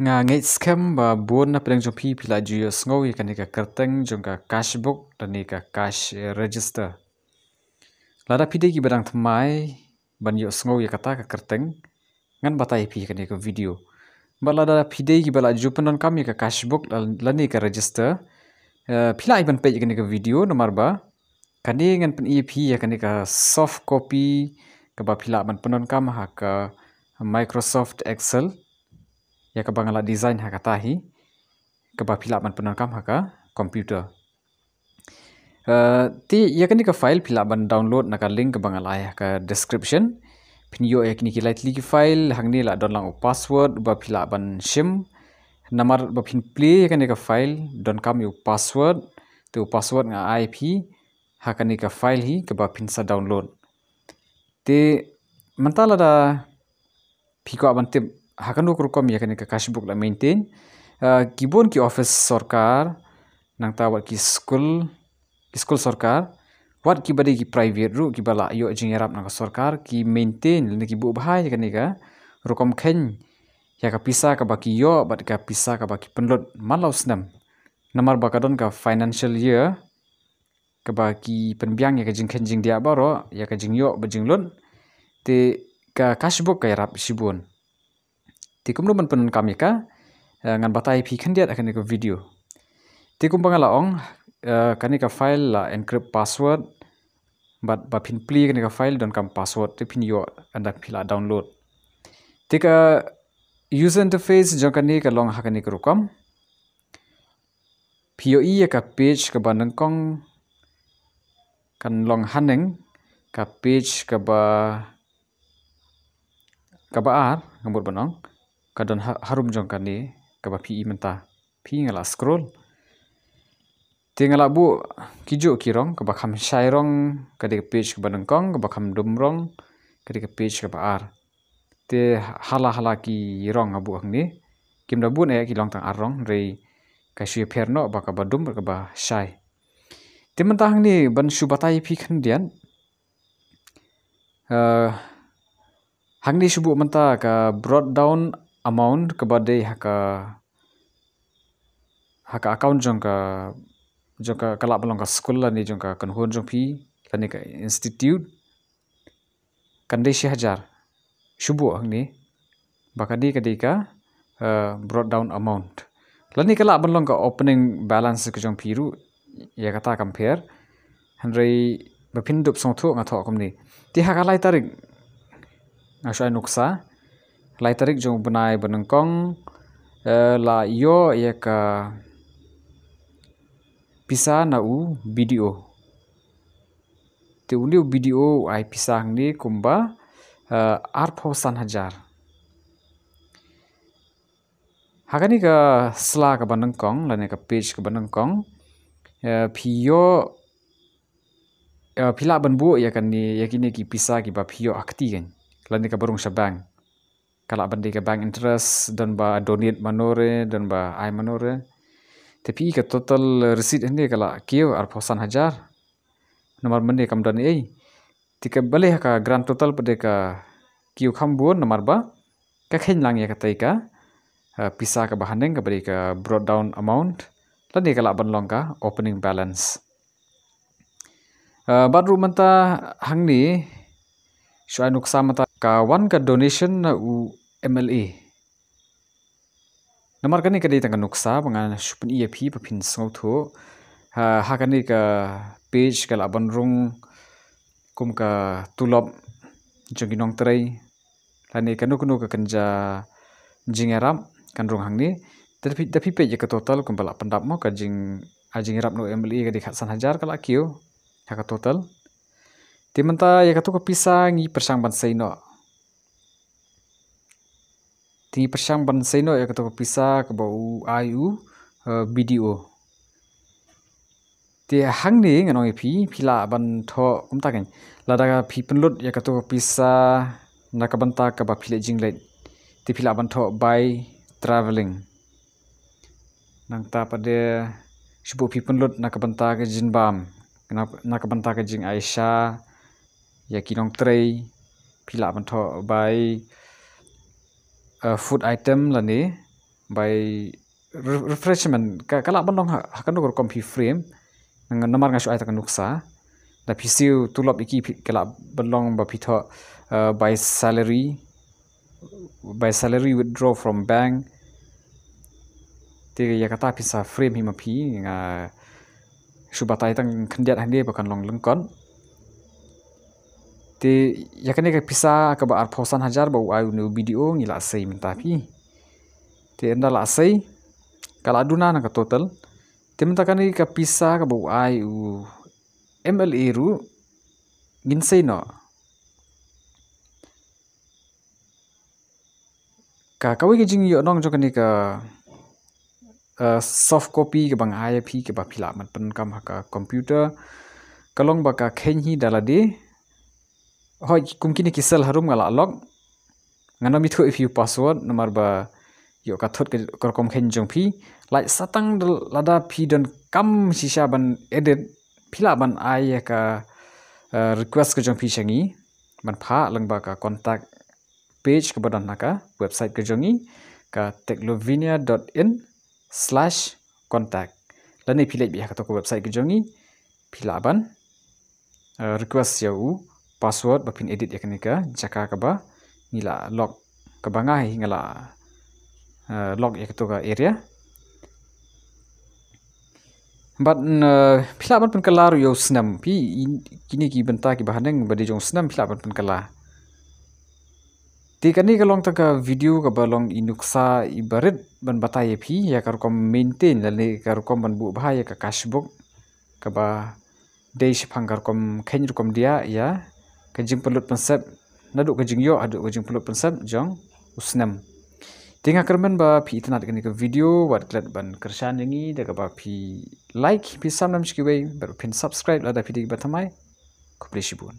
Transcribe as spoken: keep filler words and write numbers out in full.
Nga ngeit skhem ba bun na pdeng jong phi phi la ju ïohsngew ïa kane ka kyrteng jong ka cash book lane ka cash register. Lada phi dei kiba dang thymmai ban ïohsngew ïa kata ka kyrteng, ngan batai ïa phi ha kane ka video. Bad lada phi dei kiba la ju pyndonkam ïa ka cash book la-, lane ka register, eh, phi lah ïa ban peit ïa kane ka video namar ba kane ngan pyni ïa phi ïa kane ka soft copy kaba phi lah ban pyndonkam ha ka Microsoft Excel, ïa kaba nga la design ha kata hi, kaba phi lah ban pyndonkam ha ka computer. Eh, te ïa kane ka file phi lah ban download na ka link kaba nga la ai ha ka description. Phin ïoh ïa kine ki lai tylli ki file, hangne la don lang u password ba phi lah ban shim. Namar ba phin plie ïa kane ka file, donkam ïa u password, te u password nga ai ïa phi ha kane ka file hi kaba phin sa download. Te mynta lada phi kwah ban tip ha kano ka rukom ïa kane ka cash book la maintain, eh, ki bun ki office sorkar, nangta wat ki skul, ki skul sorkar, wat kiba dei ki private ruh kiba la ïoh jingïarap na ka sorkar, ki maintain lane ki buh bha ïa kane ka rukom kheiñ ïa ka pisa kaba ki ïoh bad ka pisa kaba ki pynlut man la u snem. Namar ba ka don ka financial year, kaba ki pynbiang ïa ka jingkheiñ jingdiah baroh, ïa ka jingïoh bad jinglut. Te ka cash book ka ïarap shibun. Te kumno ban pyndonkam ïa ka, eh, ngan batai ïa phi khyndiat ha kane ka video. Te kumba nga la ong, eh, kane ka file la encrypt password, bad ba phin plie kane ka file donkam password, te phin ïoh ynda phi la download. Te ka user interface jong kane ka long ha kane ka rukom. Phi ïohi ïa ka page kaba nyngkong, kan long haneng ka page kaba, kaba ar, nga mut ban ong, ka don ha-, harum jong kane kaba phi i mynta. Phi, nga la scroll. Te nga la buh kijuh ki rong, kaba kham shai rong ka dei ka page kaba nyngkong, kaba kham dum rong ka dei ka page kaba ar. Te hala hala ki rong nga buh hangne. Kim da bun eh, ki long tang ar rong, hynrei ka shu ïapher noh ba kaba dum bad kaba shai. Te mynta hangne ban shu batai ïa phi khyndiat. Eh, hangne shu buh mynta ka brought down amount kaba dei ha ka, ha ka account jong ka, jong ka, ka lah ban long ka skul lane jong ka kynhun jong phi lane ka institute. Kan dei shi hajar. Shu buh hangne ba ka dei, ka dei ka, eh, brought down amount. Lane ka lah ban long ka opening balance ka jong phi ruh, ïa kata kam pher. Hynrei ba phin dup sngewthuh nga thoh kumne. Te ha ka lai tarik, nga shu ai nuksa, lai tarik jong u bnai ba nyngkong, eh, la ïoh ïa ka pisa na u B D O. Te une u B D O u ai pisa hangne kumba, eh, arphew san hajar. Ha kane ka sla kaba nyngkong lane ka page kaba nyngkong, eh, phi ïoh, eh, phi lah ban buh ïa kane, ïa kine ki pisa kiba phi ïoh ha kti kein, lane kaba rung sha bank. Ka lah ban dei ka bank interest, don ba donate mano re, don ba ai mano re. Te phi i ka total receipt hangne ka la kiew arphew san hajar. Namar mynne kam don ei. Te ka balei ha ka grand total pat de ka kiew kham bun, namar ba ka kheiñ lang ïa katei ka, eh, pisa kaba haneng kaba dei ka brought down amount, lane ka lah ban long ka opening balance. Eh, bad ruh mynta hangne shu ai nuksa mynta ka wan ka donation na u M L A. Namar kane ka dei tang ka nuksa ba ngan shu pyni ïa phi ba phin sngewthuh. Ha, ha kane ka page ka lah ban rung kum ka tulop jong ki nongtrei lane kano kano ka kynja jingïarap kan rung hangne. Da phi, da phi peit ïa ka total kumba la pyndap mo, ka jing, ai jingïarap na u M L A ka dei khatsan hajar ka la kiew ha ka total. Te mynta ïa kato ka pisa ngi pyrshang ban sei noh. Te ngi pyrshang ban sei noh ïa kato ka pisa kaba u ai u, eh, B D O. Te hangne ngan ong ïa phi, phi lah ban thoh kumta kein. Lada phi pynlut ïa kato ka pisa na ka bynta kaba phi leit jingleit, te phi lah ban thoh by travelling. Nangta pat de shu buh phi pynlut na ka bynta ka jingbam, na, na ka bynta ka jingai sha ïa ki nongtrei, phi lah ban thoh by, eh, food item lane by re- refreshment, ka, ka lah ban long ha, ha kano ka rukom phi frame. Nang- namar nga shu ai tang ka nuksa. Da phi siew tulop ïa ki phi- ka lah ban long ba phi thoh, uh, by salary, by salary withdraw from bank. Te ïa kata phin sa frame hi ma phi, nga shu batai tang khyndiat hangne ba kan long lyngkot. Te ïa kane ka pisa kaba arphew san hajar ba u ai une u B D O ngi la sei mynta phi. Te ynda la sei, ka la duna na ka total. Te mynta kane ka pisa kaba u ai u M L A ruh ngin sei noh. Ka kawei ka jingïohnong jong kane ka, uh, soft copy kaba nga ai ïa phi kaba phi lah ban pynkam ha ka computer. Ka long ba ka kheiñ hi da lade. Hoi, kum kine ki cell harum nga la lock. Ngan ym ïathuh ïa phi u password namar ba ïoh ka thut ka, ka rukom kheiñ jong phi. Lait satang da lada phi donkam shisha ban edit, phi lah ban ai ïa ka, uh, request ka jong phi sha ngi ban phah lyngba ka contact page kaba don ha ka website ka jong ngi, ka teclovenia dot in slash contact. Lane phi leit beit ha kato ka website ka jong ngi, phi lah ban, uh, request ïa u password ba phin edit ïa kane ka jaka kaba ngi la lock, kaba nga hi nga la, uh, lock ïa kato ka area. Bad, uh, phi lah ban pynkylla ruh ïa u snem phi, i- kine ki bynta kiba haneng ba dei jong u snem phi lah ban pynkylla. Te kane ka long tang ka video kaba long i nuksa iba rit ban batai ïa phi ïa ka rukom maintain lane ka rukom ban buh bha ïa ka cashbook kaba dei shaphang ka rukom kheiñ rukom diah ïa ka jingpynlut pynsep naduh ka jingïoh haduh ka jingpynlut pynsep jong u snem. Te nga kyrmen ba phi itynnad kane ka video, wat klet ban kyrshan ïa ngi da kaba phi like, phi sam nam shi kiwei, bad phin subscribe lada phi dei ba thymmai. Khublei shibun.